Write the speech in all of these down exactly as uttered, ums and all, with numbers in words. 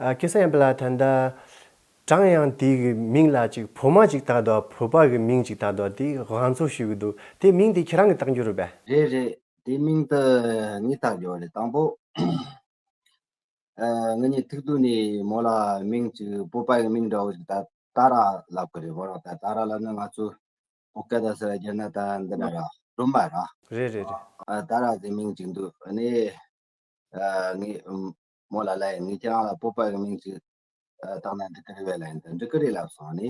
ཨ། ཁ་སང་ཡང་པ་ལ་ད་ལྟ་ཀྲང་དབྱང་དེ་གི་མིང་ལ་ཅིག་བོད་མ་ཅིག་བཏགས་འདུག་བོད་པ་གི་མིང་ཅིག་བཏགས་འདུག་དེ་དབང་ཚོ་ཞུ་གི་འདུག་དེ་མིང་དེ་ཁྱེད་རང་གི་བཏགས་རྒྱུ་རེད་པས། རེད་རེད། དེ་མིང་དེ་ངས་བཏགས་རྒྱུ་རེད། དང་པོ། ཨ། ང་གཉིས་ཐུག་དུས་ནས་མོ་ལ་མིང་ཅིག་བོད་པ་གི་མིང་འདྲ་བོ་ཞིག་ད་ཏཱ་ར་ལབ་གི་རེད། མོ་རང་ད་ཏཱ་ར་ལབ་ན་ང་ཚོ་བོད་སྐད་དང་སེ་ར་སྒྱུར་ན་ད་འདི་འདྲ་ར་སྒྲོལ་མ་ར། རེད་རེད་རེད། ཨ། ཏཱ་ར་དེ་མིང་ཅིག་འདུག་ཨ་ནི། ཨ། ངས་མོ་ལ་ལབ་ཡིན། ངས་ཁྱེད་རང་ལ་བོད་པ་གི་མིང་ཅིག་ཨ། བཏགས་ན་འགྲིག་གི་རེད་པས་ལབ་ཡིན། ད་འགྲིག་གི་རེད་ལབ་སོང་ནི།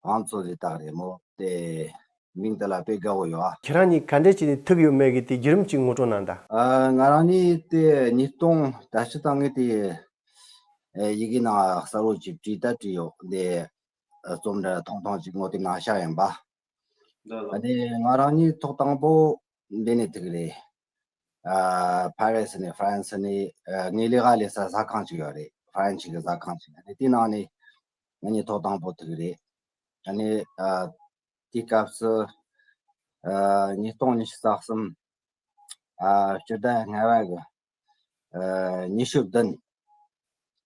ཨང་ཚོ་ཟིག་བཏགས་རེད་མོ། དེ་མིང་དེ་ལ་དཔེ་དགའ་བོ་ཡོད་ཨ། ཁྱེད་རང་གཉིས་ག་འདྲས་བྱས་ནས་ཐུག་ཡོད་མེད་ཀྱི་དེ་བརྒྱུད་རིམ་ཅིག་ངོ་སྤྲོད་གནང་དང་། ཨ། ང་རང་གཉིས་དེ་ཉིས་སྟོང་ད་ཕྱི་དང་ངས་དེ་ཨ། ཡི་གེ་ནང་གསར་བོ་ཅིག་བྲིས་ད་བྲིས་ཡོད། འདི་ཨ། རྩོམ་འདྲ་ཐུང་ཐུང་ཅིག་ངོ་དེབ་ནང་བཞག་ཡིན་པ། ཨ་ནི་ང་རང་གཉིས་ཐོག་དང་པོ་འདི་ནས་ཐུག་རེད། ཨ། ཕ་རི་སི་ནས། ཧྥ་རན་སི་ནས། ཨ། ངའི་ལས་ཀ་ལས་ས་ཟ་ཁང་ཅིག་ཡོད་རེད། ཧྥ་རན་སི་གི་ཟ་ཁང་ཅིག་ཡོད་རེད། དེ་ནང་ནས་ང་གཉིས་ཐོག་དང་པོ་ཐུག་རེད། ཨ་ནི། ཨ། དེའི་སྐབས་སུ། ཨ། ཉིས་སྟོང་ཉི་ཤུ་རྩ་གསུམ། ཨ། སྤྱི་ཟླ་ལྔ་པ་གི། ཨ། ཉི་ཤུ་བདུན།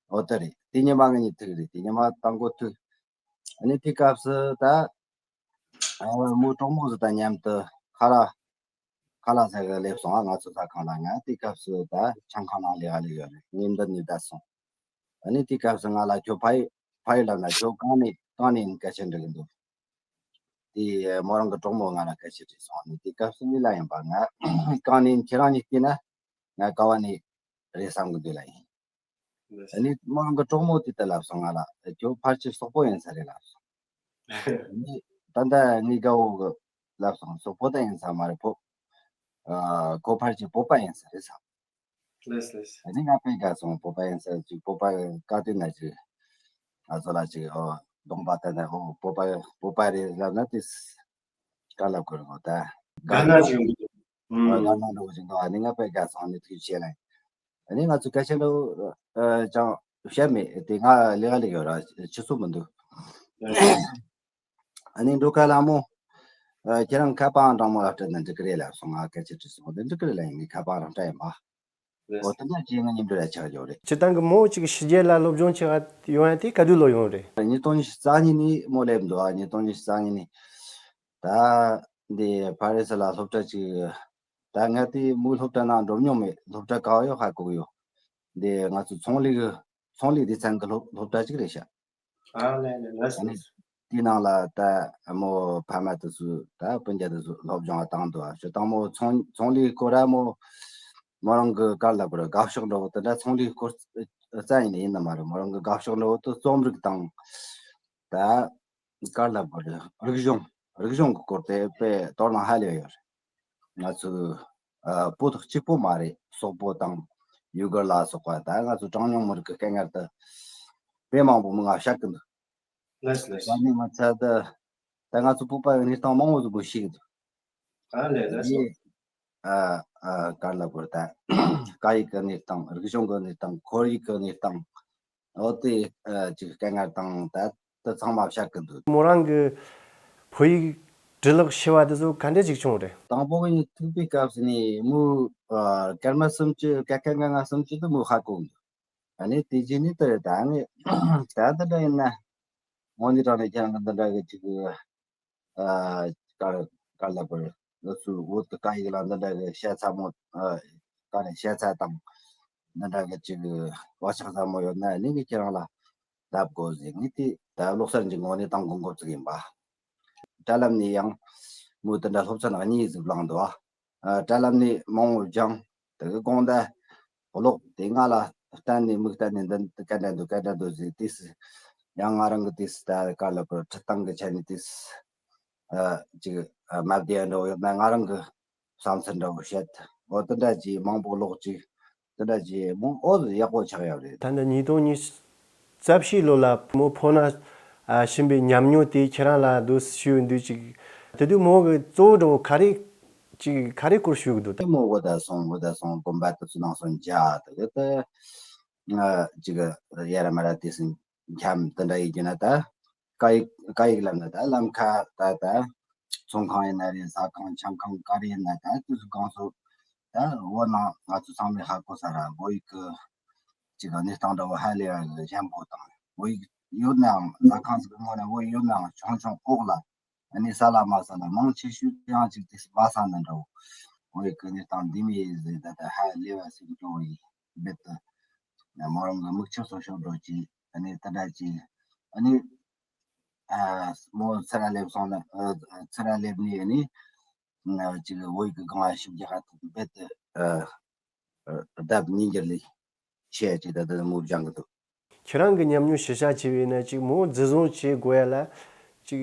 འོ་དེ་རེད། དེ་ཉི་མ་ང་གཉིས་ཐུག་རེད། དེ་ཉི་མ་དང་པོ་ཐུག་ཨ་ནི་དེའི་སྐབས་སུ་ད། ཨ། མོ་གྲོགས་མོ་ཟིག་དང་མཉམ་དུ་ཁ་ལག་ཁ་ལག་ཟ་གི་སླེབས་སོང་ཨ། ང་ཚོ་ཟ་ཁང་ལ། ང་དེའི་སྐབས་སུ་ད་ཆང་ཁང་ནང་ལས་ཀ་ལས་ཡོད་རེད། ངས་འདི་ནས་བསྡད་སོང་། ཨ་ནི་དེའི་སྐབས་སུ་ང་ལ་ཁྱོད་ཕ་ཡུལ་ཕ་ཡུལ་ལབ་ན་ཁྱོད་གང་ནས་གང་ནས་སྐད་ཆ་འདྲི་གི་འདུག་དེ་མོ་རང་གི་གྲོགས་མོ་ང་ལ་སྐད་ཆ་དྲིས་སོང་། ཨ་ནི་དེའི་སྐབས་སུ་ངས་ལབ་ཡིན་པ། ང་གང་ནས་ཁྱེད་རང་གཉིས་བལྟས་ན་ང་ག་བ་ནས་རེད་བསམ་གི་འདུག་ལབ་ཡིན། ཨ་ནི་མོ་རང་གི་གྲོགས་མོ་དེ་ལྟར་ལབ་སོང་ང་ལ། ཁྱོད་ཕལ་ཆེར་སོག་པོ་ཡིན་ས་རེད་ལབ་སོང་། ཨ་ནི་ད་ལྟ་ངའི་དགའ་བོ་གི་ལབ་སོང་། སོག་པོ་ད་ཡིན་ས་མ་རེད། བོད། ཨ། ཁོ་ཕལ་ཆེར་བོད་པ་ཡིན་ས་རེད་བསམ། ལགས་ལགས། ཨ་ནི་ང་དཔེ་དགའ་སོང་། བོད་པ་ཡིན་ས་ཅིག་བོད་པ་གི་བཀའ་དྲིན་ན་ཅིག་ང་ཚོ་ལ་ཅིག་ཨོ་གདོང་པ་ད་ནས་ཨོ་བོད་པ་བོད་པ་རེད་ལབ་ན་དེ་དཀའ་ལས་ཁག་གོ་ད། དགའ་སྣང་ཞིག་ཡོང་གི་འདུག་ཨ། དགའ་སྣང་འདྲ་བོ་ཞིག་འདུག་ཨ་ནི་ང་དཔེ་དགའ་སོང་། ཨ་ནི་ཐུགས་རྗེ་ཆེ་ལབ། ཨ་ནི་ང་ཚོ་སྐད་ཆ་འདྲ་བོ་ཨ་ཅང་བཤད་མེད་དེ། ང་ལས་ཀ་ལས་ཡོད་ར། ཆུ་ཚོད་མི་འདུག་ཨ་ནི་འགྲོ་ཁ་ལ་མོ། ཨ། ཁྱེད་རང་ཁ་པར་རང་མོ་ལ་སྤྲད་ན་འགྲིག་གི་རེད་ལབ་སོང་། ང་སྐད་ཆ་དྲིས་སོང་། དེ་འགྲིག་གི་རེད་ལབ་ཡིན། ངའི་ཁ་པར་རང་སྤྲད་ཡིན་པ། ཨོ་དེ་འདྲ་བྱས་ང་གཉིས་འགྲོ་ཡ་ཆགས་ཡོད་རེད། སྤྱིར་བཏང་གི་མོ་གཅིག་ཕྱི་རྒྱལ་ལ་སློབ་སྦྱོང་བྱེད་ག་ཡོང་ཡ་དེ་ག་དུས་ལོ་ཡོང་རེད། ཉིས་སྟོང་ཉི་ཤུ་རྩ་གཉིས་ནས་མོ་སླེབས་འདུག་ཨ། ཉིས་སྟོང་ཉི་ཤུ་རྩ་གཉིས་ནས། ད་འདི་ཕ་རི་སི་ལ་སློབ་གྲྭ་ཅིག་ད་ང་དེ་མོའི་སློབ་གྲྭ་ནང་འགྲོ་མྱོང་མེད། སློབ་གྲྭ་ག་བ་ཡོད་ཧ་གོ་གི་ཡོད། འདི་ང་ཚོ་ཚོང་ལས་གི་ཚོང་ལས་སྡེ་ཚན་གི་སློབ་སློབ་གྲྭ་ཅིག་རེད་ཤག་ཨ་ལས་ལས་ལས་ཨ་ནི་སོ། དེའི་ནང་ལ་ད་མོ་ཕ་མ་དེ་ཚོ་ད་སྤུན་ཀྱག་དེ་ཚོ་སློབ་སྦྱོང་བ་བཏང་འདུག་ཨ། སྤྱིར་བཏང་མོ་ཚོང་ཚོང་ལས་སྐོར་ར་མོ་མོ་རང་གི་ག་རེ་ལབ་དགོས་རེད། དགའ་ཕྱོགས་འདྲ་བོ་དེ་འདྲ་ཚོང་ལས་སྐོར་རྩ་ཡིན་ནི་ཡིན་ནི་མ་རེད། མོ་རང་གི་དགའ་ཕྱོགས་འདྲ་བོ་དེ་རྩོམ་རིག་དང་ད་ག་རེ་ལབ་དགོས་རེད། རིག་གཞུང་རིག་གཞུང་གི་སྐོར་དེ་དཔེ་དོ་སྣང་ཧ་ལས་ཡོད་རེད། ང་ཚོའི་ཨ་བོད་དག་གཅིག་པོ་མ་རེད། སོག་པོ་དང་ཡུ་གུར་ལ་སོགས་པ་ད་ང་ཚོ་གྲངས་ཉུང་མི་རིགས་ཀྱི་སྐད་ངར་དེ་དཔེ་མང་པོ་མི་ང་བཤད་གི་འདུག་ལགས་ལགས། ད་ནི་མ་ཚད་དེ་ད་ང་ཚོ་བོད་པ་ཡི་གནས་སྟངས་མང་པོ་ཟིག་གོ་ཤེས་གི་འདུག་ཨ་ལས་ལགས་སོ། ཨ་ཨ་ག་རེ་ལབ་དགོས་རེད། ད་སྐད་ཡིག་གི་གནས་སྟངས། རིག་གཞུང་གི་གནས་སྟངས། ཁོར་ཡུག་གི་གནས་སྟངས། འོ་དེ་ཨ་ཅིག་སྐད་ངར་དང་ད་དེ་ཚང་མ་བཤད་གི་འདུག་མོ་རང་གི་བོད་ཡིག་འབྲི་ཀློག་ཤེས་པ་དེ་ཚོ་ག་འདྲ་ཅིག་བྱུང་རེད། དང་པོ་ངས་ཐུག་པའི་སྐབས་སུ་ནས་མོ་ཨ་སྐར་མ་སུམ་ཅུ་ཀ་ཁ་ང་ང་སུམ་ཅུ་དེ་མོ་ཧ་གོ་གི་འདུག་ཨ་ནི་དེ་རྗེས་ནས་དེ་རེད། ད་ངས་ད་འདི་འདྲ་ཡིན་ན་དངོས་གནས་དྲང་གནས་ཁྱེད་རང་གི་འདི་འདྲ་གི་ཅིག་ཨ་ག་རེ་ག་རེ་ལབ་དགོས་རེད། ང་ཚོའི་བོད་ཀྱི་སྐད་ཡིག་ལ་འདི་འདྲ་གི་ཤ་ཚ་མོ་ཨ་ག་རེ་ཤ་ཚ་དང་འདི་འདྲ་གི་ཅིག་བག་ཆགས་ཚ་མོ་ཡོད་ན་ནི་ངས་ཁྱེད་རང་ལ་ལབ་དགོས་ཟེར། ངས་དེ་ད་བློ་གསར་གྱི་ངོས་ནས་བཏང་དགོས་འགོ་བཙུགས་ཡིན་པ། དྲ་ལམ་ནས་ཡང་མོས་དེ་འདྲ་སློབ་ཚན་གཉིས་ཟིག་བླངས་འདུག་ཨ། དྲ་ལམ་ནས་མང་བོ་སྦྱངས། དེ་གི་དགོངས་དག་ཀློག་དེ་ང་ལ་བསྟན་ནས་མི་བསྟན་ནས་འདི་ག་འདྲ་འདུག་ག་འདྲ་འདུག་ཟེར། དུས་སུ་ཡང་ང་རང་གི་དུས་སུ་ད་ག་ལ་བར་ཁྲིད་སྟངས་ཀྱི་ཆ་ནས་དུས་སུ་ཨ་ཅིག་ཨ་མ་བདེ་འདྲ་བོ་ཡོད་ན་ང་རང་གི་བསམ་ཚུལ་འདྲ་བོ་བཤད། འོ་དེ་འདྲ་ཅིག་མང་པོ་ཀློག་ཅིག་དེ་འདྲ་ཅིག་མོ་ཨོ་ཡག་པོ་ཆགས་ཡོད་རེད། ད་ནི་ཉིས་སྟོང་ཉི་ཤུ་རྩ་བཞི་ལོ་ལ་མོ་ཕོ་ན་ཨ་ཕྱིན་པའི་ཉམས་མྱོང་དེ་ཁྱེད་རང་ལ་འདུག་ཞུ་འདུག་ཅིག་དེ་དུས་མོ་གི་གཙོ་བོ་འདྲ་བོ་ག་རེ་ཅིག་ག་རེ་སྐོར་ཞུ་གི་འདུག་ད་མོ་འོ་ད་སོང་འོ་ད་སོང་དགོན་པ་དེ་ཚོ་ནང་སོང་མཇལ། དེ་གི་ད་ཨ་ཅིག་ཡ་ར་མ་ར་དེ་སོང་འཁྱམ་དེ་འདྲ་ཡིན་རྒྱུ་ན་ད་སྐད་ཡིག་སྐད་ཡིག་ལབ་ན་ད་ལམ་ཁ་ད་ད་ཚོང་ཁང་ཡིན་ན་རེད། ཟ་ཁང་ཆང་ཁང་ག་རེ་ཡིན་ན་ད་དུས་སུ་གང་སོ་ད་འོ་ན་ང་ཚོ་ཚང་མས་ཧ་གོ་ས་ར་བོད་ཡིག་གི་ ཅིག་གནས་སྟངས་འདྲ་བོ་ཧ་ལས་པ་གི་ཞན་པོ་དང་བོད་ཡིག་ཡོད་ནའང་ཟ་ཁང་ཟིག་གི་ངོས་ནས་བོད་ཡིག་ཡོད་ནའང་ཆུང་ཆུང་ལྐོག་ལ་ཨ་ནི་ས་ལ་མ་ས་ལ་མང་ཆེ་ཤོས་ཡང་ཅིག་དེ་སྦ་ས་ན་འདྲ་བོ་བོད་ཡིག་གི་གནས་སྟངས་འདི་མི་ཟིག་ད་ད་ཧ་ལས་པ་ཟིག་འགྲོ་བའི་རྦད་དེ་མོ་རང་གི་མིག་ཆུ་སོ་ཤོར་འགྲོ་ཅིག་ཨ་ནི་ད་ད་ཅིག་ཨ་ནི་ཨ་མོ་ཚུར་ར་སླེབས་སོང་ན་ཨ་ཚུར་ར་སླེབས་ནས་ཨ་ནི་ཅིག་བོད་ཡིག་གི་སྒང་ལ་ཞིབ་རྒྱག་ག་རྦད་དེ་ཨ་ལྡབ་ཉིས་འགྱུར་ལས་ཆེ་ཅིག་ད་ལྟ་མོ་སྦྱང་གི་འདུག་ཁྱེད་རང་གི་ཉམས་མྱོང་ཞིབ་ཆ་བྱས་པ་ཡིན་ན་ཅིག་མོ་འཛིན་བཟུང་བྱེད་དགོས་ཡ་ལ་ཅིག་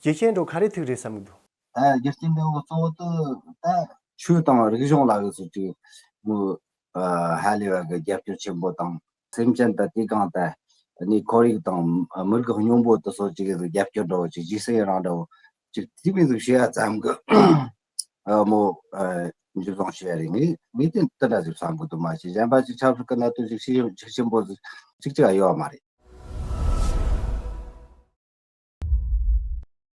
རྒྱུ་རྐྱེན་འདྲ་བོ་ག་རེ་ཐུག་རེད་བསམ་གི་འདུག་ད་རྒྱུ་རྐྱེན་འདྲ་བོ་གཙོ་བོ་དེ་ད་ཆོས་དང་རིག་གཞུང་ལ་གི་སུ་ཅིག་མོ་ཨ་ཧ་ལས་པ་གི་རྒྱབ་སྐྱོར་ཆེན་པོ་དང་སེམས་ཅན་དང་དེའི་སྒང་དེ་ནི་ཁོར་ཡུག་དང་མི་རིགས་སྙིང་པོ་དེ་སོ་ཅིག་གི་རྒྱབ་སྐྱོར་འདྲ་བོ་ཅིག་རྗེས་སུ་ཡི་རང་འདྲ་བོ་ཅིག་དེ་མི་ཟིག་བྱེད་ཡ་ཙམ་གི་ཨ་མོ་ཨ་འཇུ་བཟུང་བྱེད་ཡ་རེད། ངས་ངས་དེ་འདི་འདྲ་ཟིག་བསམ་གི་འདུག་མ་གཞི་གཞན་པ་ཅིག་ཆབ་སྲིད་ཀྱི་གནད་དོན་ཅིག་ཤེས་ཤེས་ཆེན་པོ་ཟིག་ཅིག་ཅིག་ཡོད་མ་རེད།